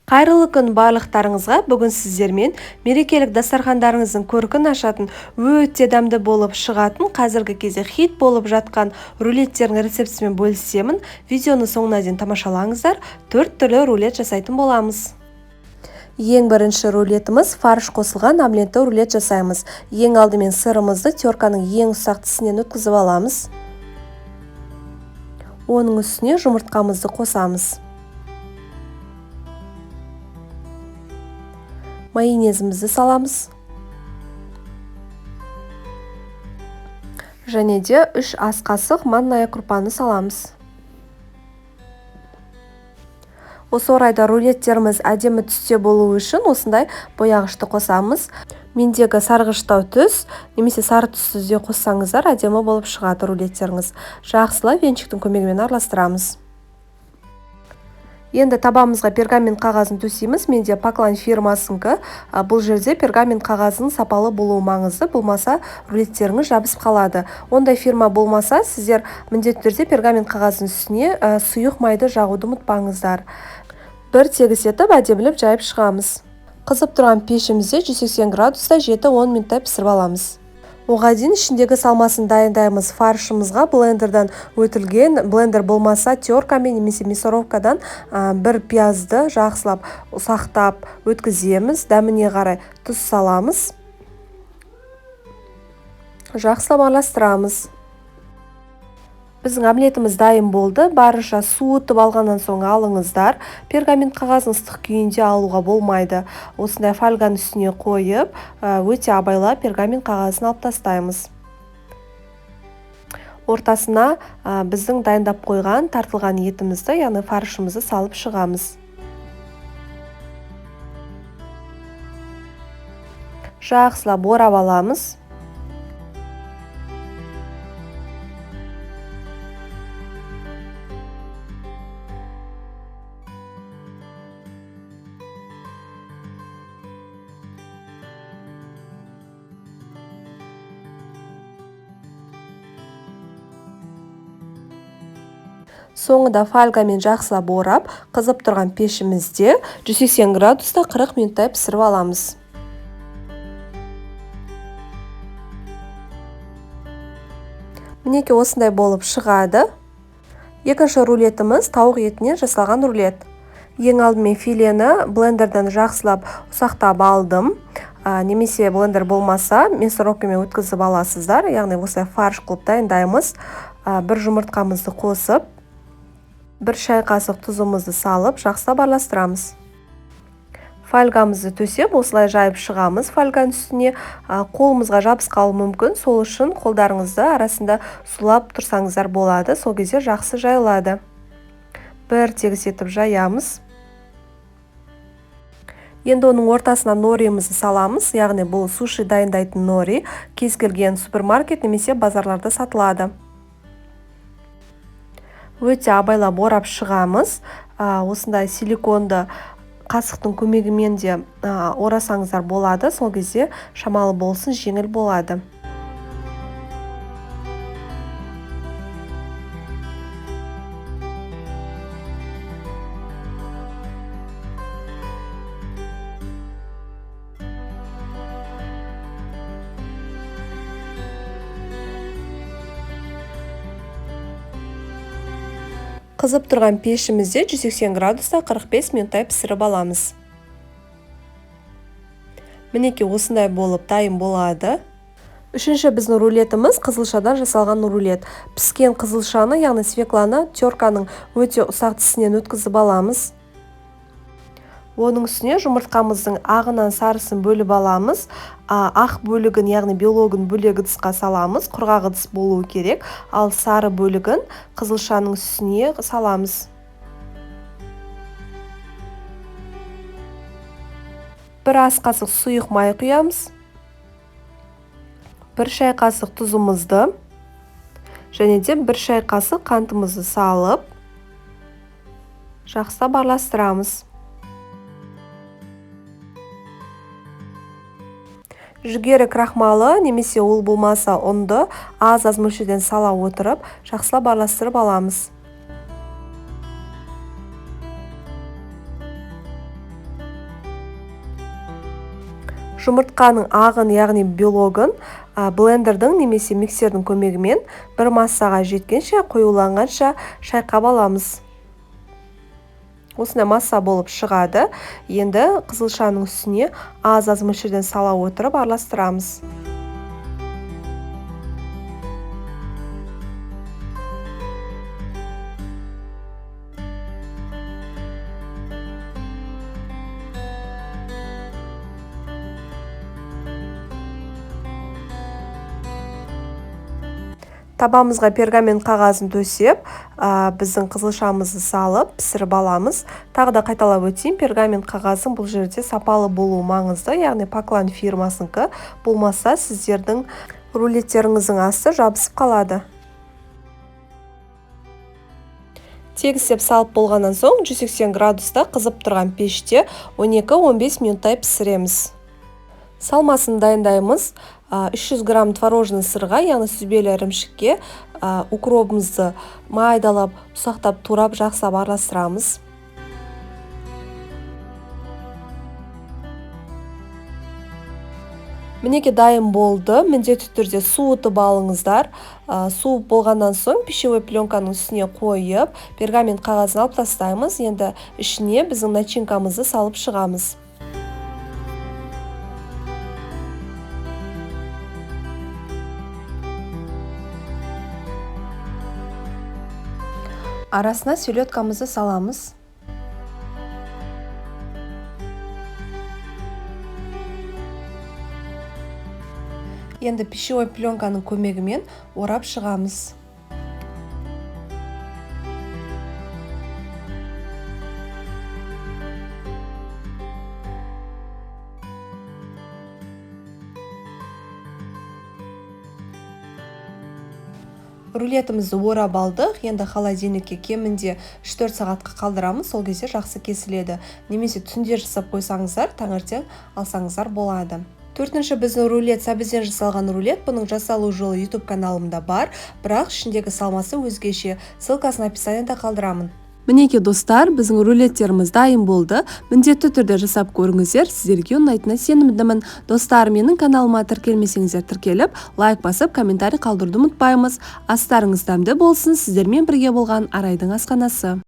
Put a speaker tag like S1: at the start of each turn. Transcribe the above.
S1: Қайырлы күн барлықтарыңызға. Бүгін сіздермен мерекелік дастархандарыңыздың көркін ашатын, өте дәмді болып шығатын, қазіргі кезде хит болып жатқан рулеттердің рецептісімен бөлісемін. Видеоны соңына дейін тамашалаңыздар. 4 түрлі рулет жасайтын боламыз. Ең бірінші рулетіміз фарш қосылған омлетті рулет жасаймыз. Ең алдымен сырымызды терканың ең ұсақ тісінен өткізіп аламыз. Оның үстіне жұмыртқамызды қосамыз. Майонезімізді саламыз. Және де 3 ас қасық манная крупаны саламыз. Осы орайда рулеттеріміз әдемі түсте болуы үшін осындай бояғышты қосамыз. Мендегі сарғыштау түс немесе сары түсті де қоссаңыздар әдемі болып шығады рулеттеріңіз. Жақсылап венчиктің көмегімен араластырамыз. Енді табамызға пергамент қағазын төсейміз. Менде Паклан фирмасынікі. Бұл жерде пергамент қағазының сапалы болуы маңызды, болмаса рулеттеріңіз жабысып қалады. Ондай фирма болмаса, сіздер міндетті түрде пергамент қағазының үстіне сұйық майды жағуды ұмытпаңыздар. Бір тегіс етіп әдемілеп жайып шығамыз. Қызып тұрған пешімізде 180 градуста 7-10 минуттай пісіріп аламыз. Оға дейін ішіндегі салмасын дайындаймыз. Фаршымызға блендерден өтілген, блендер болмаса теркамен немесе мясорубкадан бір пиязды жақсылап ұсақтап өткіземіз. Дәміне қарай тұз саламыз. Жақсылап араластырамыз. Біздің омлетіміз дайын болды. Барынша суытып алғаннан соң алыңыздар. Пергамент қағазын ыстық күйінде алуға болмайды. Осындай фольганың үстіне қойып, өте абайлап пергамент қағазын алып тастаймыз. Ортасына біздің дайындап қойған тартылған етімізді, яғни фаршымызды салып шығамыз. Жақсылап орап аламыз. Соңында фольгамен жақсылап орап, қызып тұрған пешімізде 180 градуста 40 минуттай пісіріп аламыз. Мінекей осындай болып шығады. Екінші рулетіміз тауық етінен жасалған рулет. Ең алдымен филені блендерден жақсылап ұсақтап алдым. Немесе блендер болмаса, мясорубкамен өткізіп аласыздар. Яғни осылай фарш қылып дайындаймыз. Бір жұмыртқамызды қосып, бір шай қасық тұзымызды салып, жақсылап араластырамыз. Фольгамызды төсеп, осылай жайып шығамыз. Фольганың үстіне қолымызға жабысып қалуы мүмкін. Сол үшін қолдарыңызды арасында сулап тұрсаңыздар болады. Сол кезде жақсы жайылады. Бір тегіс етіп жаямыз. Енді оның ортасына нориімізді саламыз. Яғни бұл суши дайындайтын нори. Кез келген супермаркет немесе базарларда сатылады. Өте абайлап орап шығамыз. Осындай силиконды қасықтың көмегімен де орасаңыздар болады. Сол кезде шамалы болсын, жеңіл болады. Қызып тұрған пешімізде 180 градуста 45 минуттай пісіріп аламыз. Мінекей осындай болып дайын болады. Үшінші біздің рулетіміз қызылшадан жасалған рулет. Піскен қызылшаны, яғни свекланы терканың өте ұсақ тісінен өткізіп аламыз. Оның үстіне жұмыртқамыздың ағынан сарысын бөліп аламыз. Ақ бөлігін, яғни белогын бөлек ыдысқа саламыз. Құрғақ ыдыс болуы керек. Ал сары бөлігін қызылшаның үстіне саламыз. Бір ас қасық сұйық май құямыз. Бір шай қасық тұзымызды және де бір шай қасық қантымызды салып, жақсылап араластырамыз. Жүгері крахмалы немесе ол болмаса ұнды аз-аз мөлшерден сала отырып, жақсылап араластырып аламыз. Жұмыртқаның ағын, яғни белогын блендердің немесе миксердің көмегімен бір массаға жеткенше, қоюланғанша шайқап аламыз. Осындай масса болып шығады. Енді қызылшаның үстіне аз-аз мөлшерден сала отырып араластырамыз. Табамызға пергамент қағазын төсеп, біздің қызылшамызды салып, пісіріп аламыз. Тағы да қайталап өтейін, пергамент қағазының бұл жерде сапалы болуы маңызды, яғни Паклан фирмасынікі болмаса сіздердің рулеттеріңіздің асты жабысып қалады. Тегістеп салып болғаннан соң 180 градуста қызып тұрған пеште 12-15 минуттай пісіреміз. Салмасын дайындаймыз. 300 грамм творожный сырға, яғни сүзбелі ірімшікке, укробымызды майдалап, ұсақтап турап, жақсылап араластырамыз. Мінекей дайын болды. Міндетті түрде суытып алыңыздар. Суып болғаннан соң пищевой пленканың үстіне қойып, пергамент қағазын алып тастаймыз. Енді ішіне біздің начинкамызды салып шығамыз. Арасына селедкамызды саламыз. Енді пищевой пленканың көмегімен орап шығамыз. Рулетімізді орап алдық. Енді холодильникке кемінде 3-4 сағатқа қалдырамыз. Сол кезде жақсы кесіледі. Немесе түнде жасап қойсаңыздар, таңертең алсаңыздар болады. Төртінші біздің рулет сәбізден жасалған рулет. Бұның жасалу жолы YouTube каналымда бар, бірақ ішіндегі салмасы өзгеше. Ссылкасын описаниеда қалдырамын. Мінекей достар, біздің рулеттеріміз дайын болды. Міндетті түрде жасап көріңіздер, сіздерге ұнайтынына сенімдімін. Достар, менің каналыма тіркелмесеңіздер тіркеліп, лайк басып, комментарий қалдыруды ұмытпаймыз. Астарыңыз дәмді болсын. Сіздермен бірге болған Арайдың асханасы.